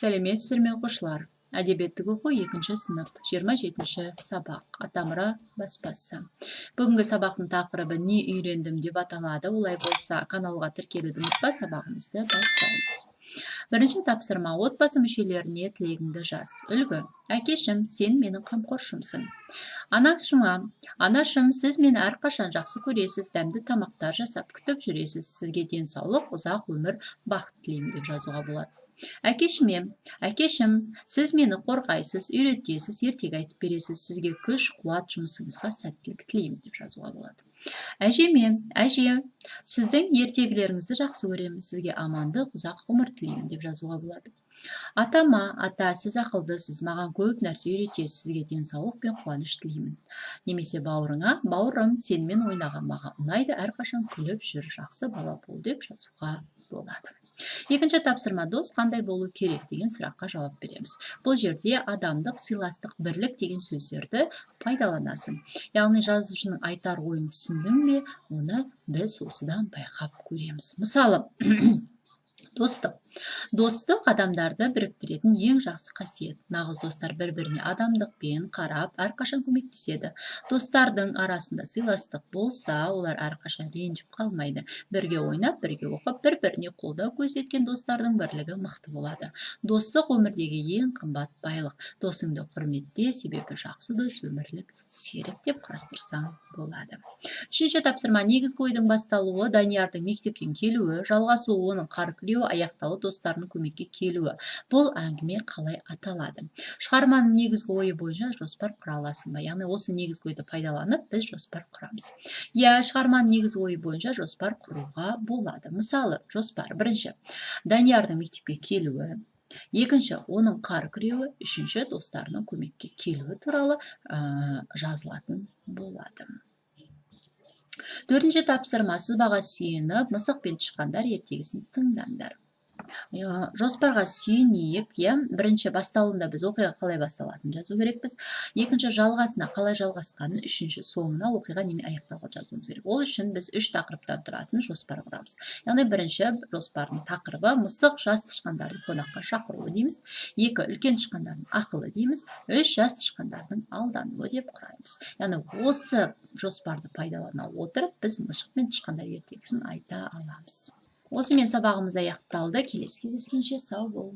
Сәлеметсіздер ме, оқушылар! Әдебиеттік оқу, екінші сынып, 27-ші сабақ, «Атамұра» баспасы. Бүгінгі сабақтың тақырыбы «Не үйрендім» деп аталады. Олай болса, каналға тіркелуді ұмытпа, сабағымызды бастаймыз. Бірінші тапсырма: отбасы мүшелеріне тілегіңді жаз. Үлгі: Әкешім, сен менің қамқоршымсың. Анашыма: Анашым, сіз мені әрқашан жақсы көресіз, дәмді тамақтар жасап күтіп жүресіз. Сізге денсаулық, ұзақ өмір, бақыт тілеймін деп жазуға болады. Әкешіме: Әкешім, сіз мені қорғайсыз, үйретесіз, ертегі айтып бересіз. Сізге күш, қуат, жұмысыңызға сәттілік тілеймін деп жазуға болады. Әжеме: Әже, сіздің ертегілеріңізді жақсы көремін. Сізге амандық, ұзақ ғұмыр тілеймін деп жазуға болады. Атама: Ата, сіз ақылдысыз, маған көп нәрсе үйретесіз. Сізге денсаулық пен қуаныш тілеймін. Немесе бауырыңа: Бауырым, сенімен ойнаған маған ұнайды, әрқашан күліп жүр, жақсы бала бол деп жазуға болады. Екінші тапсырма: дос қандай болу керек деген сұраққа жауап береміз. Бұл жерде адамдық, сыйластық, бірлік деген сөздерді пайдаланасың. Яғни жазушының айтар ойын түсіндің бе, оны біз осыдан байқап көреміз. Мысалы, достық. Достық – адамдарды біріктіретін ең жақсы қасиет. Нағыз достар бір біріне адамдықпен қарап, әрқашан көмектеседі. Достардың арасында сыйластық болса, олар әрқашан ренжіп қалмайды. Бірге ойнап, бірге оқып, бір біріне қолдау көрсеткен достардың бірлігі мықты болады. Достық – өмірдегі ең қымбат байлық. Досыңды құрметте, себебі жақсы дос – өмірлік серік деп құрастырсаң болады. Үшінші тапсырма: негізгі ойдың басталуы – Даниярдың мектептен келуі, жалғасуы – оның қар күреуі, аяқталуы – достарының көмекке келуі. Бұл әңгіме қалай аталады? Шығарманың негізгі ойы бойынша жоспар құра аласың ба? Яғни осы негізгі ойды пайдаланып, біз жоспар құрамыз. Иә, шығарманың негізгі ойы бойынша жоспар құруға болады. Мысалы, жоспар: бірінші, Даниярдың мектепке келуі, екінші, оның қар күреуі, үшінші, достарының көмекке келуі туралы жазылатын болады. Төртінші тапсырма: сызбаға сүйеніп, «Мысық пен тышқандар» ертегісін тыңдаңдар. Жоспарға сүйенейік, иә. Бірінші, басталуында біз оқиға қалай басталатынын жазу керекпіз. Екінші, жалғасына қалай жалғасқанын, үшінші, соңына оқиға немен аяқталғанын жазуымыз керек. Ол үшін біз үш тақырыптан тұратын жоспар құрамыз. Яғни бірінші жоспардың тақырыбы «Мысық жас тышқандарды қонаққа шақыруы» дейміз, екі, үлкен тышқандардың ақылы дейміз, үш, жас тышқандардың алдануы деп құраймыз. Яғни осы жоспарды пайдалана отырып, біз «Мысық пен тышқандар» ертегісін айта аламыз. Осымен сабағымыз аяқталды. Келесі кездескенше сау бол!